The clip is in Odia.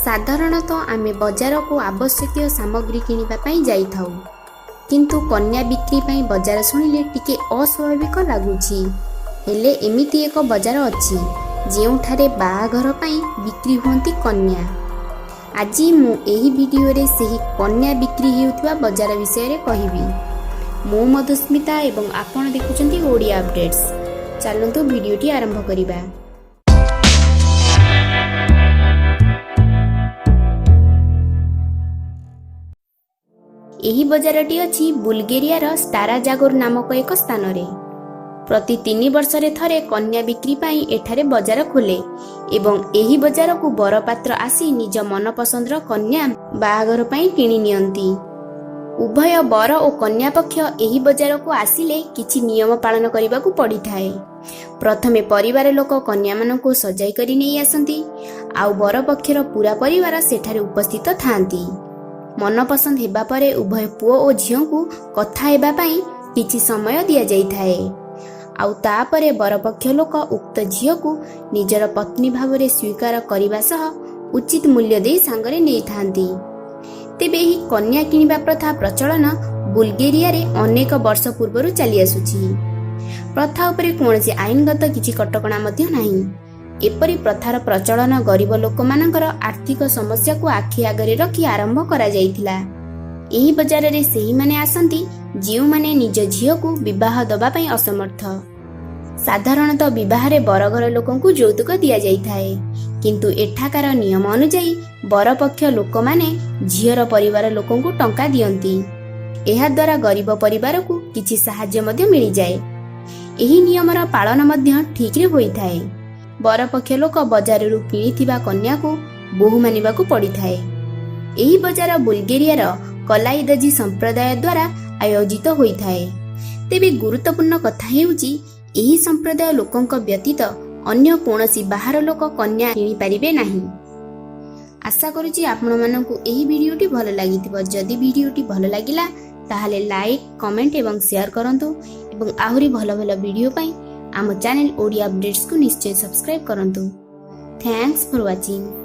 ସାଧାରଣତଃ ଆମେ ବଜାରକୁ ଆବଶ୍ୟକୀୟ ସାମଗ୍ରୀ କିଣିବା ପାଇଁ ଯାଇଥାଉ, କିନ୍ତୁ କନ୍ୟା ବିକ୍ରି ପାଇଁ ବଜାର ଶୁଣିଲେ ଟିକେ ଅସ୍ୱାଭାବିକ ଲାଗୁଛି। ହେଲେ ଏମିତି ଏକ ବଜାର ଅଛି, ଯେଉଁଠାରେ ବାହାଘର ପାଇଁ ବିକ୍ରି ହୁଅନ୍ତି କନ୍ୟା। ଆଜି ମୁଁ ଏହି ଭିଡ଼ିଓରେ ସେହି କନ୍ୟା ବିକ୍ରି ହେଉଥିବା ବଜାର ବିଷୟରେ କହିବି। ମୁଁ ମଧୁସ୍ମିତା ଏବଂ ଆପଣ ଦେଖୁଛନ୍ତି ଓଡ଼ିଆ ଅପଡେଟ୍ସ। ଚାଲନ୍ତୁ ଭିଡ଼ିଓଟି ଆରମ୍ଭ କରିବା। ଏହି ବଜାରଟି ଅଛି ବୁଲଗେରିଆର ଷ୍ଟାରା ଜାଗୋର ନାମକ ଏକ ସ୍ଥାନରେ। ପ୍ରତି 3 ବର୍ଷରେ ଥରେ କନ୍ୟା ବିକ୍ରି ପାଇଁ ଏଠାରେ ବଜାର ଖୋଲେ ଏବଂ ଏହି ବଜାରକୁ ବରପାତ୍ର ଆସି ନିଜ ମନପସନ୍ଦର କନ୍ୟା ବାହାଘର ପାଇଁ କିଣି ନିଅନ୍ତି। ଉଭୟ ବର ଓ କନ୍ୟା ପକ୍ଷ ଏହି ବଜାରକୁ ଆସିଲେ କିଛି ନିୟମ ପାଳନ କରିବାକୁ ପଡ଼ିଥାଏ। ପ୍ରଥମେ ପରିବାର ଲୋକ କନ୍ୟାମାନଙ୍କୁ ସଜାଇ କରି ନେଇ ଆସନ୍ତି, ଆଉ ବରପକ୍ଷର ପୁରା ପରିବାର ସେଠାରେ ଉପସ୍ଥିତ ଥାଆନ୍ତି। ମନପସନ୍ଦ ହେବା ପରେ ଉଭୟ ପୁଅ ଓ ଝିଅଙ୍କୁ କଥା ହେବା ପାଇଁ କିଛି ସମୟ ଦିଆଯାଇଥାଏ, ଆଉ ତାପରେ ବରପକ୍ଷ ଲୋକ ଉକ୍ତ ଝିଅକୁ ନିଜର ପତ୍ନୀ ଭାବରେ ସ୍ୱୀକାର କରିବା ସହ ଉଚିତ ମୂଲ୍ୟ ଦେଇ ସାଙ୍ଗରେ ନେଇଥାନ୍ତି। ତେବେ ଏହି କନ୍ୟା କିଣିବା ପ୍ରଥା ପ୍ରଚଳନ ବୁଲଗେରିଆରେ ଅନେକ ବର୍ଷ ପୂର୍ବରୁ ଚାଲିଆସୁଛି। ପ୍ରଥା ଉପରେ କୌଣସି ଆଇନଗତ କିଛି କଟକଣା ମଧ୍ୟ ନାହିଁ। ଏପରି ପ୍ରଥାର ପ୍ରଚଳନ ଗରିବ ଲୋକମାନଙ୍କର ଆର୍ଥିକ ସମସ୍ୟାକୁ ଆଖି ଆଗରେ ରଖି ଆରମ୍ଭ କରାଯାଇଥିଲା। ଏହି ବଜାରରେ ସେହିମାନେ ଆସନ୍ତି, ଯେଉଁମାନେ ନିଜ ଝିଅକୁ ବିବାହ ଦେବା ପାଇଁ ଅସମର୍ଥ। ସାଧାରଣତଃ ବିବାହରେ ବରଘର ଲୋକଙ୍କୁ ଯୌତୁକ ଦିଆଯାଇଥାଏ, କିନ୍ତୁ ଏଠାକାର ନିୟମ ଅନୁଯାୟୀ ବରପକ୍ଷ ଲୋକମାନେ ଝିଅର ପରିବାର ଲୋକଙ୍କୁ ଟଙ୍କା ଦିଅନ୍ତି। ଏହାଦ୍ୱାରା ଗରିବ ପରିବାରକୁ କିଛି ସାହାଯ୍ୟ ମଧ୍ୟ ମିଳିଯାଏ। ଏହି ନିୟମର ପାଳନ ମଧ୍ୟ ଠିକରେ ହୋଇଥାଏ। ବରପକ୍ଷ ଲୋକ ବଜାରରୁ କିଣିଥିବା କନ୍ୟାକୁ ବୋହୂ ମାନିବାକୁ ପଡ଼ିଥାଏ। ଏହି ବଜାର ବୁଲଗେରିଆର କଲାଇଦଜି ସମ୍ପ୍ରଦାୟ ଦ୍ୱାରା ଆୟୋଜିତ ହୋଇଥାଏ। ତେବେ ଗୁରୁତ୍ୱପୂର୍ଣ୍ଣ କଥା ହେଉଛି, ଏହି ସମ୍ପ୍ରଦାୟ ଲୋକଙ୍କ ବ୍ୟତୀତ ଅନ୍ୟ କୌଣସି ବାହାର ଲୋକ କନ୍ୟା କିଣିପାରିବେ ନାହିଁ। ଆଶା କରୁଛି ଆପଣମାନଙ୍କୁ ଏହି ଭିଡ଼ିଓଟି ଭଲ ଲାଗିଥିବ। ଯଦି ଭିଡ଼ିଓଟି ଭଲ ଲାଗିଲା, ତାହେଲେ ଲାଇକ୍, କମେଣ୍ଟ ଏବଂ ସେୟାର କରନ୍ତୁ ଏବଂ ଆହୁରି ଭଲ ଭଲ ଭିଡ଼ିଓ ପାଇଁ ଆମ ଚ୍ୟାନେଲ ଓଡ଼ିଆ ଅପଡେଟ୍ସକୁ ନିଶ୍ଚୟ ସବସ୍କ୍ରାଇବ୍ କରନ୍ତୁ। Thanks for watching.